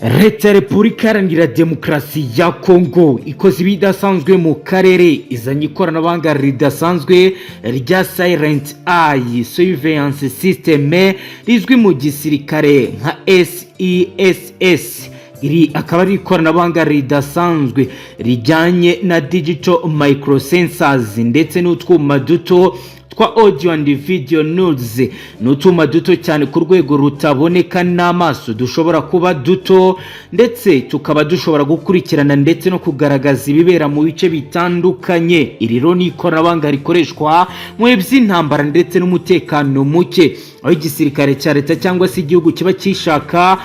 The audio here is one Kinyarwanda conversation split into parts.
Leta ya Repubulika Iharanira Demokarasi ya Kongo ikoze ibidasanzwe mu karere, izanye ikoranabuhanga ridasanzwe rya Silent Eye Surveillance System rizwi mu gisirikare nka SESS. Iri akaba ari ikoranabuhanga ridasanzwe rijyanye na digital microsensors ndetse n'utwuma duto twa audio and video nodes. Ni utwuma duto cyane ku rwego rutaboneka n'amaso, dushobora kuba duto ndetse tukaba dushobora gukurikirana ndetse no kugaragaza ibibera mu bice bitandukanye. Iri rero ni ikoranabuhanga rikoreshwa mu bihe by'intambara ndetse n'umutekano muke, aho igisirikare cya leta cyangwa se igihugu kiba gishaka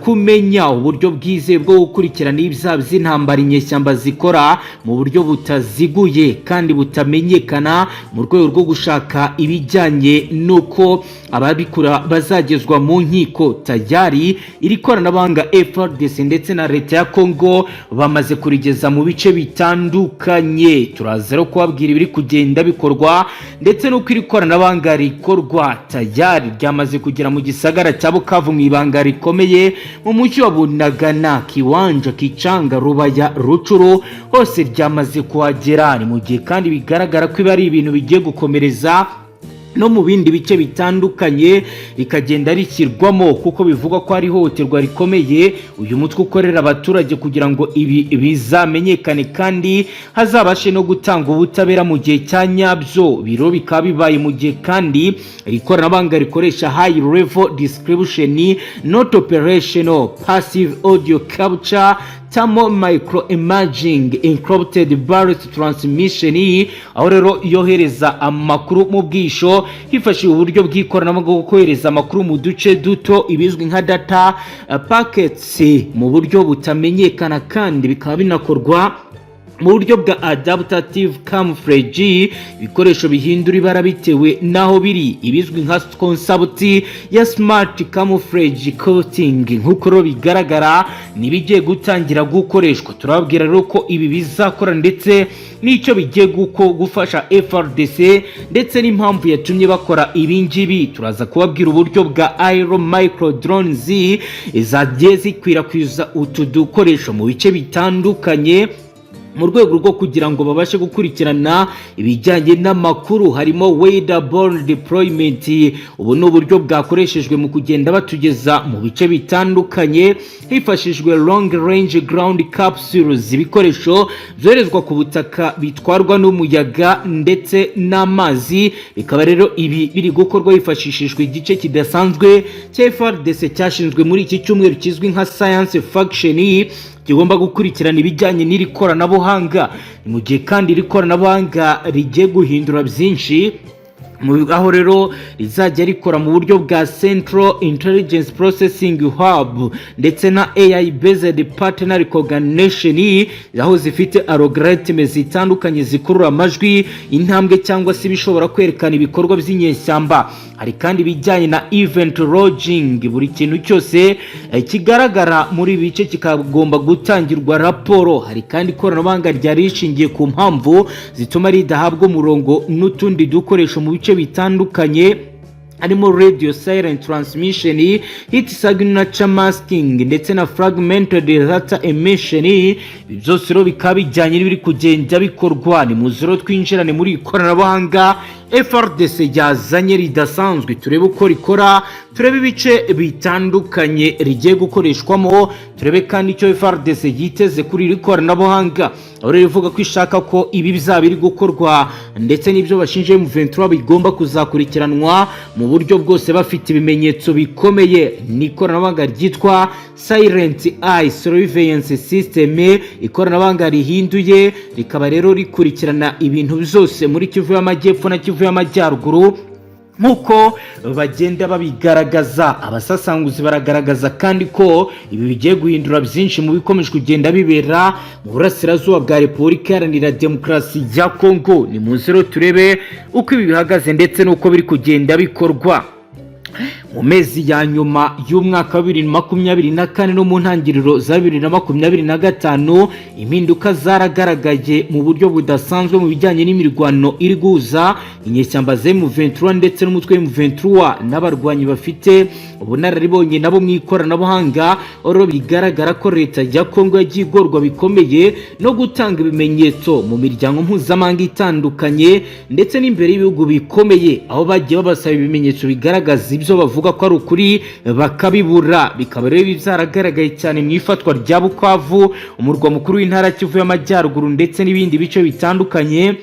kumenya uburyo bwizewe bwo gukurikirana ibyaha by'intambara inyeshyamba zikora mu buryo butaziguye kandi butamenyekana, mu rwego rwo gushaka ibijyanye n'uko ababikora bazagezwa mu nkiko. Tayari iri koranabuhanga FARDC ndetse na leta ya Congo bamaze kurigeza mu bice bitandukanye. Turaza rero kubabwira ibiri kugenda bikorwa ndetse n'uko iri koranabuhanga rikorwa. Tayari ryamaze kugera mu gisagara cya Bukavu mu ibanga rikomeye, mu mujyi wa Bunagana, Kiwanja, Kicanga, Rubaya, Rutshuru, hose ryamaze kuhagera. Ni mu gihe kandi bigaragara ko ibi ari ibintu bigiye gukomereza no mu bindi bice bitandukanye, rikagenda rishyirwamo, kuko bivugwa ko ari ihohoterwa rikomeye uyu mutwe ukorera abaturage. Kugira ngo ibi bizamenyekane kandi hazabashe no gutanga ubutabera mu gihe cya nyabyo, biro bikaba bibaye mu gihe kandi iri koranabuhanga rikoresha high level description, not operational, passive audio capture, thermal micro imaging, encrypted burst transmission, aho rero yohereza amakuru mu bwisho hifashishijwe uburyo bw'ikoranabuhanga bwo kohereza amakuru mu duce duto, ibizwi nka data packets, mu buryo butamenyekana, kandi bikaba binakorwa mu buryo bwa adaptative camouflage, ibikoresho bihindura ibara bitewe n'aho biri, ibizwi nka concept ya smart camouflage coating. Nk'uko rero bigaragara, nibigiye gutangira gukoreshwa. Turababwira rero ko ibi bizakora ndetse n'icyo bigiye gufasha FARDC ndetse n'impamvu yatumye bakora ibi ngibi. Turaza kubabwira uburyo bwa aero micro drones zagiye zikwirakwiza utu dukoresho mu bice bitandukanye mu rwego rwo kugira ngo babashe gukurikirana ibijyanye n'amakuru. Harimo weather-borne deployment. Ubu ni uburyo bwakoreshejwe mu kugenda batugeza mu bice bitandukanye hifashishijwe long range ground capsules, ibikoresho byoherezwa ku butaka bitwarwa n'umuyaga ndetse n'amazi. Bikaba rero ibi biri gukorwa hifashishijwe igice kidasanzwe cya FARDC cyashinzwe muri iki cyumweru kizwi nka science faction, kigomba gukurikirana ibijyanye n'iri koranabuhanga. Ni mu gihe kandi iri koranabuhanga rigiye guhindura byinshi, aho rero rizajya rikora mu buryo bwa Central Intelligence Processing Hub ndetse na AI based pattern recognition, aho zifite algorithms zitandukanye zikurura amajwi, intambwe cyangwa se ibishobora kwerekana ibikorwa by'inyeshyamba. Hari kandi ibijyanye na event logging, buri kintu cyose kigaragara muri ibi bice kikagomba gutangirwa raporo. Hari kandi ikoranabuhanga ryari rishingiye ku mpamvu zituma ridahabwa umurongo n'utundi dukoresho mu bice bitandukanye, harimo radio silent transmission, heat signature masking ndetse na fragmented data emission. Ibi byose rero bikaba bijyanye n'ibiri kugenda bikorwa. Ni muze rero twinjirane muri ikoranabuhanga FARDC yazanye ridasanzwe, turebe uko rikora, turebe ibice bitandukanye rigiye gukoreshwamo, turebe kandi icyo FARDC yiteze kuri iri koranabuhanga, aho rero ivuga ko ishaka ko ibi bizaba biri gukorwa ndetse n'ibyo bashinja M23 bigomba kuzakurikiranwa mu buryo bwose bafite ibimenyetso bikomeye. Ni ikoranabuhanga ryitwa Silent Eye Surveillance System, ikoranabuhanga rihinduye, rikaba rero rikurikirana ibintu byose muri Kivu y'Amajyepfo na Kivu y'Amajyaruguru, nk'uko bagenda babigaragaza. Abasasanguzi baragaragaza kandi ko ibi bigiye guhindura byinshi mu bikomeje kugenda bibera mu burasirazuba bwa Repubulika Iharanira Demokarasi ya Kongo. Ni muze rero turebe uko ibi bihagaze ndetse n'uko biri kugenda bikorwa. Mu mezi ya nyuma y'umwaka wa 2024 no mu ntangiriro za 2025, impinduka zaragaragaye mu buryo budasanzwe mu bijyanye n'imirwano iri guhuza inyeshyamba za M23 ndetse n'umutwe M23 n'abarwanyi bafite ubunararibonye nabo mu ikoranabuhanga. Oro bigaragara ko leta ya Kongo yagiye igorwa bikomeye no gutanga ibimenyetso mu miryango mpuzamahanga itandukanye ndetse n'imbere y'ibihugu bikomeye, aho bagiye babasaba ibimenyetso bigaragaza ibyo bavuga ko ari ukuri bakabibura. Bikaba rero byaragaragaye cyane mu ifatwa rya Bukavu, umurwa mukuru w'intara Kivu y'Amajyaruguru, ndetse n'ibindi bice bitandukanye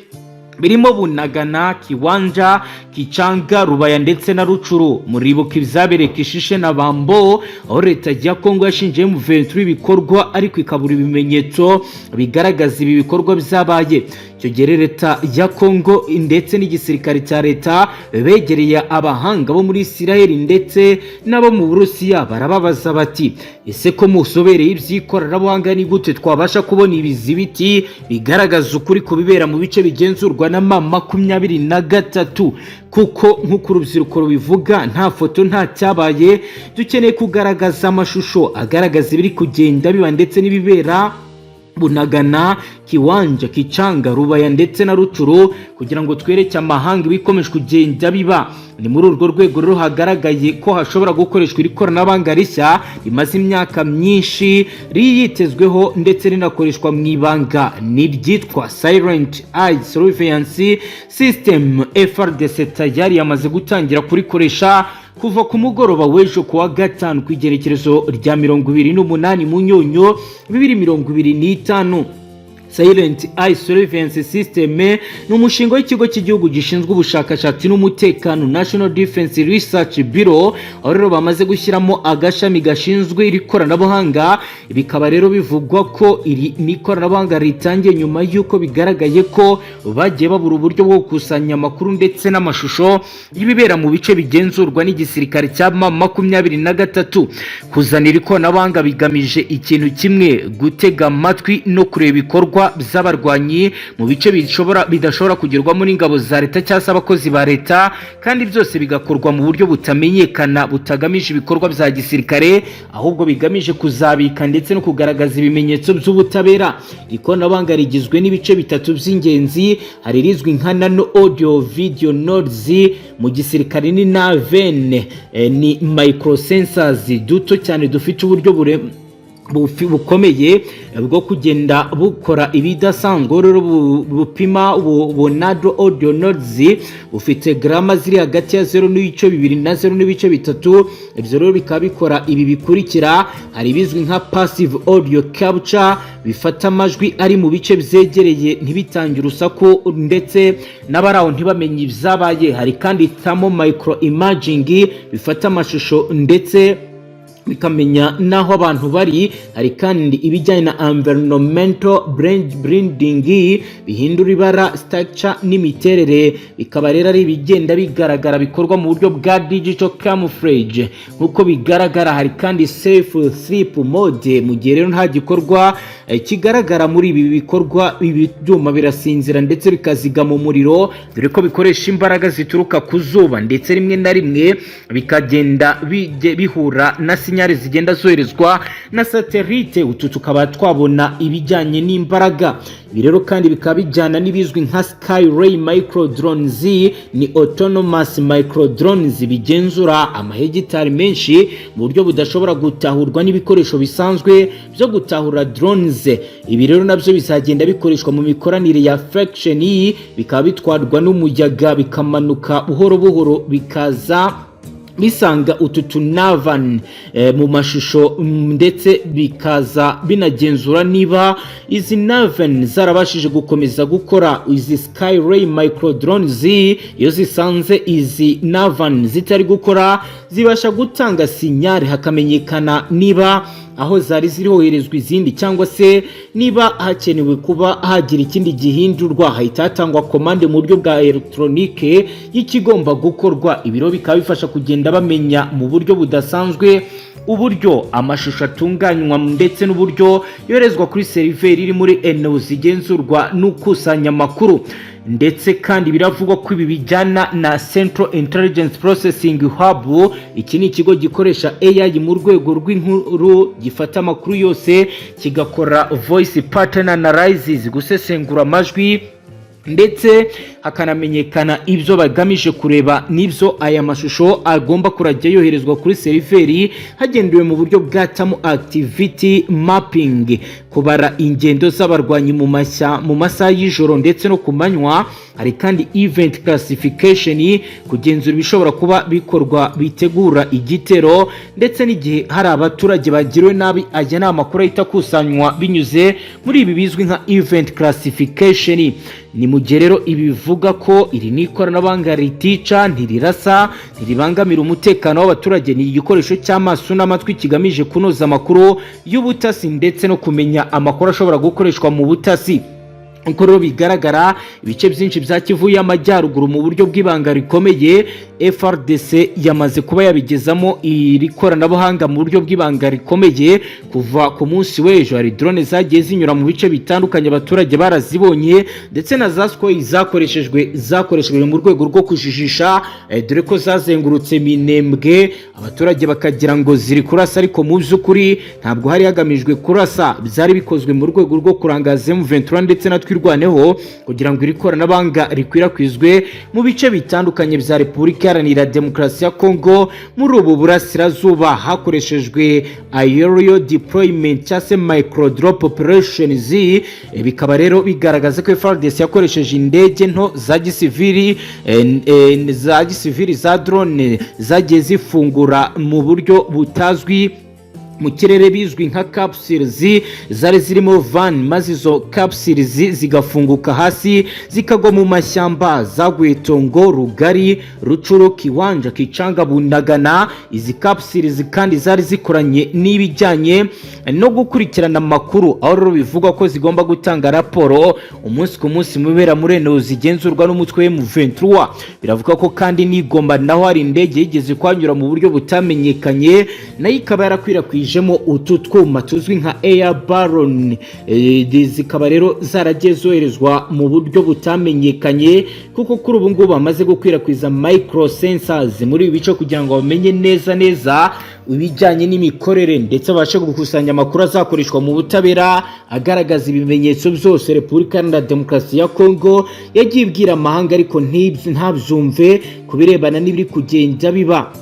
birimo Bunagana, Kiwanja, Kicanga, Rubaya ndetse na Rucuru. Muribuka ibyabereye Kishishe na Bambo, aho leta ya Kongo yashinje M23 ibikorwa ariko ikabura ibimenyetso bigaragaza ibi bikorwa byabaye. Icyo gihe leta ya Kongo ndetse n'igisirikare cya leta begereye abahanga bo muri Israel ndetse n'abo mu Burusiya, barababaza bati: "Ese ko musobereye iby'ikoranabuhanga, ni gute twabasha kubona ibizibiti bigaragaza ukuri ku bibera mu bice bigenzurwa na M23? Kuko nk'uko urubyiruko rubivuga, nta foto, nta cyabaye. Dukeneye kugaragaza amashusho agaragaza ibiri kugenda biba ndetse n'ibibera Bunagana, Kiwanja, Kicanga, Rubaya ndetse na Rucuru, kugira ngo twereke amahanga ibikomeje kugenda biba." Ni muri urwo rwego rero hagaragaye ko hashobora gukoreshwa iri koranabuhanga rishya rimaze imyaka myinshi riyitezweho ndetse rinakoreshwa mu ibanga, ni iryitwa Silent Eye Surveillance System. FARDC tayari yamaze gutangira kurikoresha kuva ku mugoroba w'ejo kuwa gatanu, ku igerekerezo rya 28 Munyonyo 2025. Silent Eye Surveillance System ni umushinga w'ikigo cy'igihugu gishinzwe ubushakashatsi n'umutekano, National Defense Research Bureau, aho rero bamaze gushyiramo agashami gashinzwe iri koranabuhanga. Bikaba rero bivugwa ko iri ni ikoranabuhanga ritangiye nyuma y'uko bigaragaye ko bagiye babura uburyo bwo gukusanya amakuru ndetse n'amashusho y'ibibera mu bice bigenzurwa n'igisirikare cya M23. Kuzana iri koranabuhanga bigamije ikintu kimwe: gutega amatwi no kureba ibikorwa by'abarwanyi mu bice bishobora bidashobora kugerwamo n'ingabo za leta cyangwa se abakozi ba leta, kandi byose bigakorwa mu buryo butamenyekana, butagamije ibikorwa bya gisirikare, ahubwo bigamije kuzabika ndetse no kugaragaza ibimenyetso by'ubutabera. Iri koranabuhanga rigizwe n'ibice bitatu by'ingenzi. Hari irizwi nka nano audio video nodes, mu gisirikare ni NAVN, ni microsensors duto cyane dufite uburyo bukomeye bwo kugenda bukora ibidasanzwe. Rero bupima nano audio nodes bufite garama ziri hagati ya 0.2 na 0.3. Ibyo rero bikaba bikora ibi bikurikira: hari ibizwi nka passive audio capture, bifata amajwi ari mu bice byegereye ntibitange urusaku ndetse n'abari aho ntibamenye ibyabaye. Hari kandi thermal micro imaging, bifata amashusho ndetse bikamenya n'aho abantu bari. Hari kandi ibijyanye na environmental blending, bihindura ibara, structure n'imiterere, bikaba rero ari ibigenda bigaragara bikorwa mu buryo bwa digital camouflage nk'uko bigaragara. Hari kandi safe sleep mode: mu gihe rero nta gikorwa kigaragara muri ibi bikorwa, ibi byuma birasinzira ndetse bikazigama umuriro, dore ko bikoresha imbaraga zituruka ku zuba, ndetse rimwe na rimwe bikagenda bihura na signal zigenda zoherezwa na satellite. Utu tukaba twabona ibijyanye n'imbaraga. Ibi rero kandi bikaba bijyana n'ibizwi nka Skyray micro drones, ni autonomous micro drones bigenzura amahegitari menshi mu buryo budashobora gutahurwa n'ibikoresho bisanzwe byo gutahura drones. Ibi rero nabyo bizagenda bikoreshwa mu mikoranire ya faction, bikaba bitwarwa n'umuyaga, bikamanuka buhoro buhoro, bikaza bisanga utu tunavan mu mashusho, ndetse bikaza binagenzura niba izi naven zarabashije gukomeza gukora. Izi Skyray micro drones, iyo zisanze izi navan zitari gukora, zibasha gutanga signal, hakamenyekana niba aho zari ziri hoherezwa izindi cyangwa se niba hakenewe kuba hagira ikindi gihindurwa, hahita hatangwa commande mu buryo bwa elegitoronike y'ikigomba gukorwa. Ibiro bikaba bifasha kugenda bamenya mu buryo budasanzwe uburyo amashusho atunganywa ndetse n'uburyo yoherezwa kuri server iri muri eno zigenzurwa n'ukusanya amakuru. Ndetse kandi biravugwa ko ibi bijyana na Central Intelligence Processing Hub. Iki ni ikigo gikoresha AI mu rwego rw'inkuru, gifata amakuru yose, kigakora voice pattern analysis, gusesengura amajwi, ndetse hakanamenyekana ibyo bagamije kureba n'ibyo aya mashusho agomba kurajya yoherezwa kuri server, hagendewe mu buryo bwa thermal activity mapping, kubara ingendo z'abarwanyi mu masaha y'ijoro ndetse no ku manywa. Hari kandi event classification, kugenzura ibishobora kuba bikorwa bitegura igitero, ndetse n'igihe hari abaturage bagiriwe nabi. Aya ni amakuru ahita akusanywa binyuze muri ibi bizwi nka event classification. Ni mu gihe rero ibi bivuga ko iri ni ikoranabuhanga ritica, ntirirasa, ntiribangamira umutekano w'abaturage. Ni igikoresho cy'amaso n'amatwi kigamije kunoza amakuru y'ubutasi ndetse no kumenya amakuru ashobora gukoreshwa mu butasi. Uko rero bigaragara, ibice byinshi bya Kivu y'Amajyaruguru, mu buryo bw'ibanga rikomeye, FARDC yamaze kuba yabigezamo iri koranabuhanga mu buryo bw'ibanga rikomeye. Kuva ku munsi w'ejo hari drone zagiye zinyura mu bice bitandukanye, abaturage barazibonye, ndetse na za Sukhoi zakoreshejwe mu rwego rwo kujijisha, dore ko zazengurutse Minembwe, abaturage bakagira ngo ziri kurasa, ariko mu by'ukuri ntabwo hari hagamijwe kurasa. Byari bikozwe mu rwego rwo kurangaza M23 ndetse na Twirwaneho, kugira ngo iri koranabuhanga rikwirakwizwe mu bice bitandukanye bya Repubulika Iharanira Demokarasi ya Kongo. Muri ubu burasirazuba hakoreshejwe aerial deployment cyangwa se micro drop operations. Bikaba rero bigaragaza ko FARDC yakoresheje indege nto za gisivili za drone, zagiye zifungura mu buryo butazwi mu kirere, bizwi nka capsules zari zirimo van, maze izo capsules zigafunguka hasi zikagwa mu mashyamba. Zaguye Tongo, Rugari, Rutshuru, Kiwanja, Kicanga, Bunagana. Izi capsules kandi zari zikoranye n'ibijyanye no gukurikirana amakuru, aho rero bivugwa ko zigomba gutanga raporo umunsi ku munsi mu bibera muri eneo zigenzurwa n'umutwe M23. Biravuga ko kandi n'i Goma naho hari indege yigeze kwanyura mu buryo butamenyekanye, nayo ikaba yarakwirakwijemo utu twuma tuzwi nka air balloon. Zikaba rero zaragiye zoherezwa mu buryo butamenyekanye, kuko kuri ubu ngubu bamaze gukwirakwiza micro sensors muri ibi bice kugira ngo bamenye neza neza ibijyanye n'imikorere, ndetse babashe gukusanya amakuru azakoreshwa mu butabera agaragaza ibimenyetso byose Repubulika Iharanira Demokarasi ya Kongo yagiye ibwira amahanga, ariko ntabyumve ku birebana n'ibiri kugenda biba.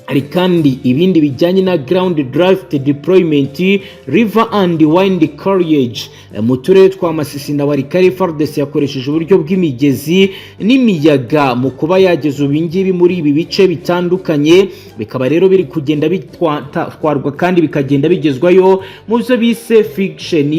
Hari kandi ibindi bijyanye na ground drift deployment, river and wind carriage. Mu turere twa Masisi na Walikale, FARDC yakoresheje uburyo bw'imigezi n'imiyaga mu kuba yageza ibingibi muri ibi bice bitandukanye. Bikaba rero biri kugenda bitwarwa kandi bikagenda bigezwayo mu byo bise fiction.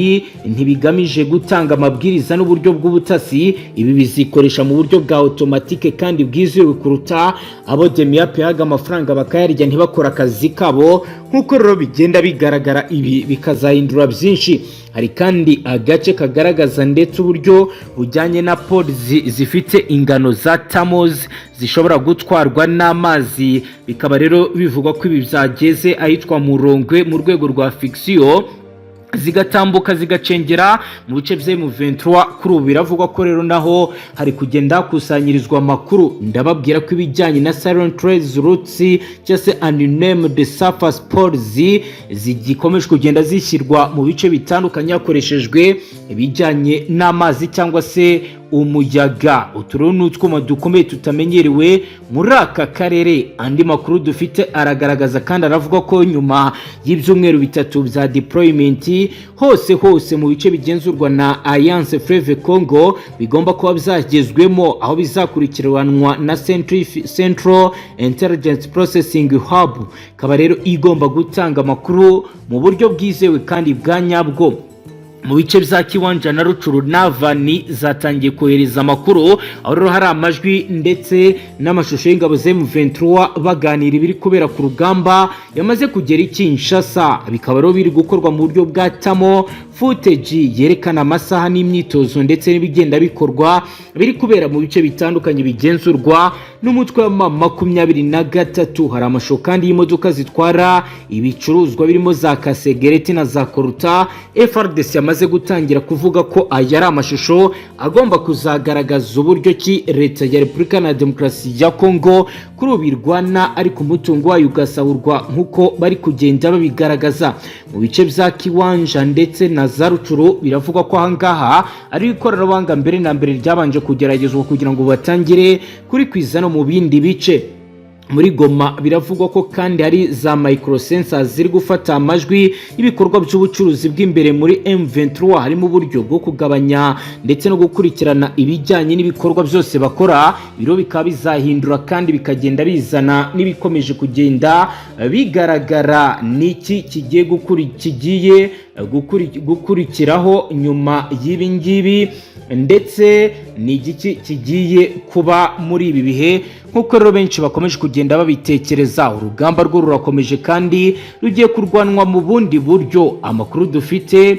Ntibigamije gutanga amabwiriza n'uburyo bw'ubutasi. Ibi bizikoresha mu buryo bwa automatique kandi bwizewe kuruta abo Demiap yahaga amafaranga bakayarya, ntibakore akazi kabo. Nk'uko rero bigenda bigaragara, ibi bikazahindura byinshi. Hari kandi agace kagaragaza ndetse uburyo bujyanye na pods zifite ingano za thermos zishobora gutwarwa n'amazi. Bikaba rero bivugwa ko ibi byageze ahitwa Murongwe mu rwego rwa fiction, zigatambuka zigacengera mu bice bya M23. Kuri ubu biravugwa ko rero naho hari kugenda hakusanyirizwa amakuru. Ndababwira ko ibijyanye na silent trade routes cyangwa se unnamed surface pods zigikomeje kugenda zishyirwa mu bice bitandukanye hakoreshejwe ibijyanye n'amazi cyangwa se umuyaga. Utu rero ni utwuma dukomeye tutamenyerewe muri aka karere. Andi makuru dufite aragaragaza kandi aravuga ko nyuma y'ibyumweru 3 bya deployment hose hose mu bice bigenzurwa na Alliance Fleuve Congo, bigomba kuba byagezwemo, aho bizakurikiranwa na Central Intelligence Processing Hub, ikaba rero igomba gutanga amakuru mu buryo bwizewe kandi bwa nyabwo. Mu bice bya Kiwanja na Rutshuru, navani zatangiye kohereza amakuru, aho rero hari amajwi ndetse n'amashusho y'ingabo za M23 baganira ibiri kubera ku rugamba yamaze kugera i Kinshasa. Bikaba rero biri gukorwa mu buryo bwa thermal Footage yerekana amasaha n'imyitozo ndetse n'ibigenda bikorwa biri kubera mu bice bitandukanye bigenzurwa n'umutwe wa M23. Hari amashusho kandi y'imodoka zitwara ibicuruzwa birimo za kasegereti na za coltan. FARDC yamaze gutangira kuvuga ko aya ari amashusho agomba kuzagaragaza uburyo ki Leta ya Repubulika na Demokarasi ya Kongo kuri ubu irwana, ariko umutungo wayo ugasahurwa, nk'uko bari kugenda babigaragaza mu bice bya Kiwanja ndetse na za Rutshuru. Biravugwa ko ahangaha ari ikoranabuhanga mbere na mbere ryabanje kugeragezwa kugira ngo batangire kurikwiza no mu bindi bice. Muri Goma biravugwa ko kandi hari za microsensors ziri gufata amajwi y'ibikorwa by'ubucuruzi bw'imbere muri M23, harimo uburyo bwo kugabanya ndetse no gukurikirana ibijyanye n'ibikorwa byose bakora. Biro bikaba bizahindura kandi bikagenda bizana n'ibikomeje kugenda bigaragara. Niki kigiye gukurikiraho nyuma y'ibi ngibi, ndetse ni igiki kigiye kuba muri ibi bihe? Nk'uko rero benshi bakomeje kugenda babitekereza, urugamba rwo rurakomeje kandi rugiye kurwanwa mu bundi buryo. Amakuru dufite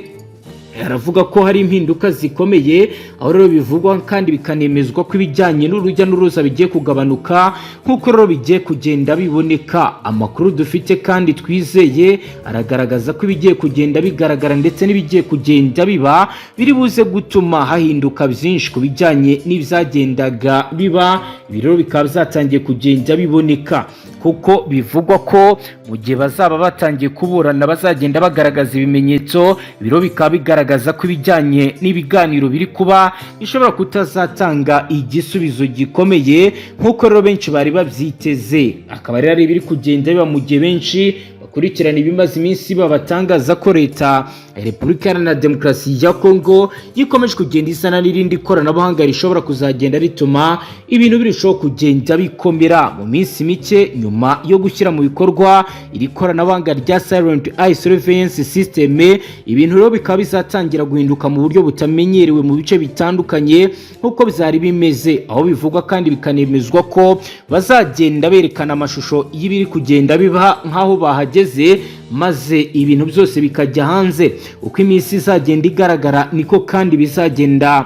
aravuga ko hari impinduka zikomeye, aho rero bivugwa kandi bikanemezwa ko ibijyanye n'urujya n'uruza bigiye kugabanuka, nk'uko rero bigiye kugenda biboneka. Amakuru dufite kandi twizeye aragaragaza ko ibigiye kugenda bigaragara ndetse n'ibigiye kugenda biba biri buze gutuma hahinduka byinshi ku bijyanye n'ibyagendaga biba. Ibi rero bikaba byatangiye kugenda biboneka, kuko bivugwa ko mu gihe bazaba batangiye kuburana bazagenda bagaragaza ibimenyetso. Ibiro bikaba bigaragaza ko ibijyanye n'ibiganiro biri kuba bishobora kutazatanga igisubizo gikomeye nk'uko rero benshi bari babyiteze. Akaba rero ari ibiri kugenda biba mu gihe benshi bakurikirana ibimaze iminsi babatangaza ko Leta ya Repubulika Iharanira Demokarasi ya Kongo yikomeje kugenda izana n'irindi koranabuhanga rishobora kuzagenda rituma ibintu birushaho kugenda bikomera mu minsi mike nyuma yo gushyira mu bikorwa iri koranabuhanga rya Silent Eye Surveillance System. Ibintu rero bikaba bizatangira guhinduka mu buryo butamenyerewe mu bice bitandukanye nk'uko byari bimeze, aho bivugwa kandi bikanemezwa ko bazagenda berekana amashusho y'ibiri kugenda biba nk'aho bahageze, maze ibintu byose bikajya hanze. Uko iminsi izagenda igaragara, niko kandi bizagenda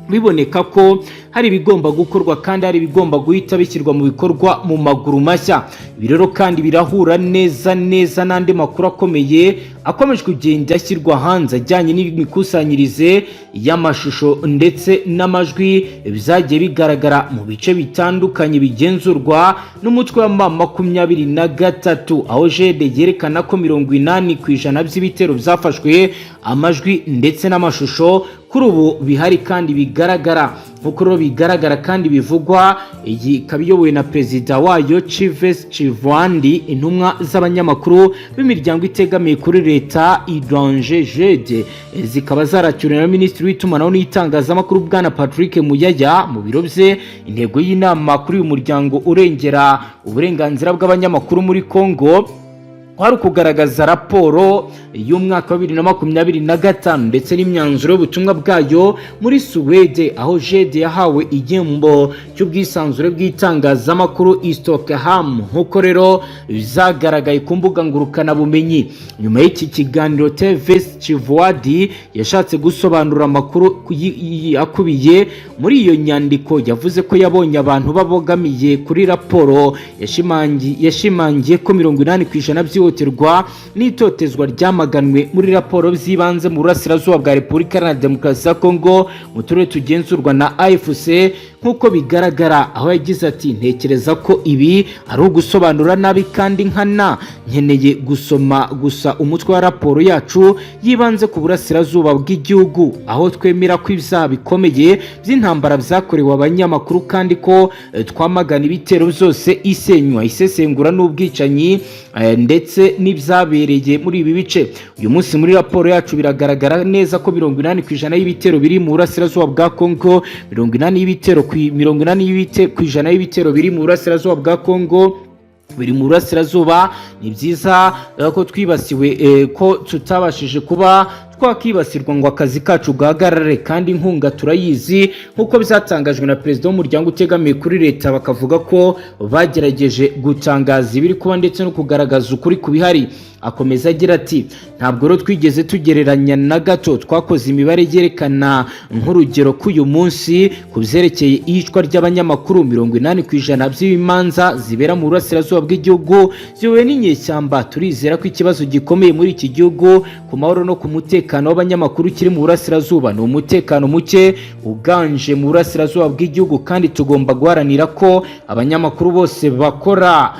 biboneka ko hari ibigomba gukorwa kandi hari ibigomba guhita bishyirwa mu bikorwa mu maguru mashya. Ibi rero kandi birahura neza neza n'andi makuru akomeye akomeje kugenda ashyirwa hanze ajyanye n'imikusanyirize y'amashusho ndetse n'amajwi byagiye bigaragara mu bice bitandukanye bigenzurwa n'umutwe wa M23, aho jede yerekana ko 80% by'ibitero byafashwe amajwi ndetse n'amashusho kuri ubu bihari kandi bigaragara. Nk'uko rero bigaragara kandi bivugwa, iyi ikaba iyobowe na perezida wayo Chives Chivandi. Intumwa z'abanyamakuru b'imiryango itegamiye kuri leta Idanje Jede zikaba zarakiriwe na Minisitiri w'Itumanaho n'Itangazamakuru, Bwana Patrick Muyaya, mu biro bye. Intego y'inama kuri uyu muryango urengera uburenganzira bw'abanyamakuru muri Congo kwari ukugaragaza raporo y'umwaka wa 2025 ndetse n'imyanzuro y'ubutumwa bwayo muri Suwede, aho Jede yahawe igihembo cy'ubwisanzure bw'itangazamakuru i Stockholm, nk'uko rero bizagaragaye ku mbuga ngurukanabumenyi. Nyuma y'iki kiganiro, Teves Chivuadi yashatse gusobanura amakuru akubiye muri iyo nyandiko. Yavuze ko yabonye abantu babogamiye kuri raporo. Yashimangiye ko 80% by'ihohoterwa n'itotezwa ryamaganwe muri raporo by'ibanze mu burasirazuba bwa Repubulika Iharanira Demokarasi ya Kongo, mu turere tugenzurwa na AFC, nk'uko bigaragara, aho yagize ati: "Ntekereza ko ibi ari ugusobanura nabi kandi nkana. Nkeneye gusoma gusa umutwe wa raporo yacu yibanze ku burasirazuba bw'igihugu, aho twemera ko ibyaha bikomeye by'intambara byakorewe abanyamakuru kandi ko twamagana ibitero byose, isenywa, isesengura n'ubwicanyi ndetse n'ibyabereye muri ibi bice. Uyu munsi muri raporo yacu biragaragara neza ko 80% y'ibitero biri mu burasirazuba bwa Kongo, 80% y'ibitero biri mu burasirazuba bwa Kongo biri mu burasirazuba. Ni byiza ko twibasiwe, ko tutabashije kuba Twakibasirwa ngo akazi kacu gahagarare, kandi inkunga turayizi, nk'uko byatangajwe na perezida w'umuryango utegamiye kuri leta. Bakavuga ko bagerageje gutangaza ibiri kuba ndetse no kugaragaza ukuri ku bihari. Akomeza agira ati: "Ntabwo rero twigeze tugereranya na gato. Twakoze imibare yerekana, nk'urugero, ko uyu munsi ku byerekeye iyicwa ry'abanyamakuru, 80% by'imanza zibera mu burasirazuba bw'igihugu ziyobowe n'inyeshyamba. Turizera ko ikibazo gikomeye muri iki gihugu ku mahoro no ku mutekano w'abanyamakuru kiri mu burasirazuba, ni umutekano muke uganje mu burasirazuba bw'igihugu, kandi tugomba guharanira ko abanyamakuru bose bakora."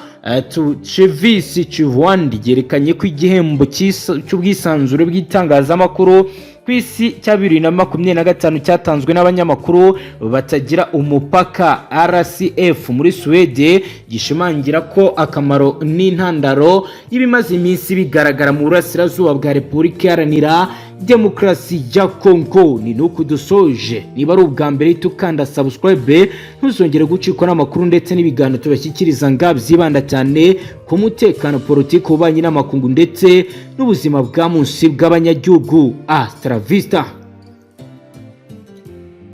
Travis Chivwandi yerekanye ko igihembo cy'ubwisanzure bw'itangazamakuru ku isi cya 2025 cyatanzwe n'abanyamakuru batagira umupaka, RSF, muri Suwede, gishimangira ko akamaro n'intandaro y'ibimaze iminsi bigaragara mu burasirazuba bwa Repubulika Iharanira Demokarasi ya Kongo. Ni nuko dusoje. Niba ari ubwa mbere, tukanda subscribe, ntuzongere gucikwa n'amakuru ndetse n'ibiganiro tubashyikiriza nga byibanda cyane ku mutekano, politiki, ububanyi n'amakungu ndetse n'ubuzima bwa munsi bw'abanyagihugu. Hasta la vista.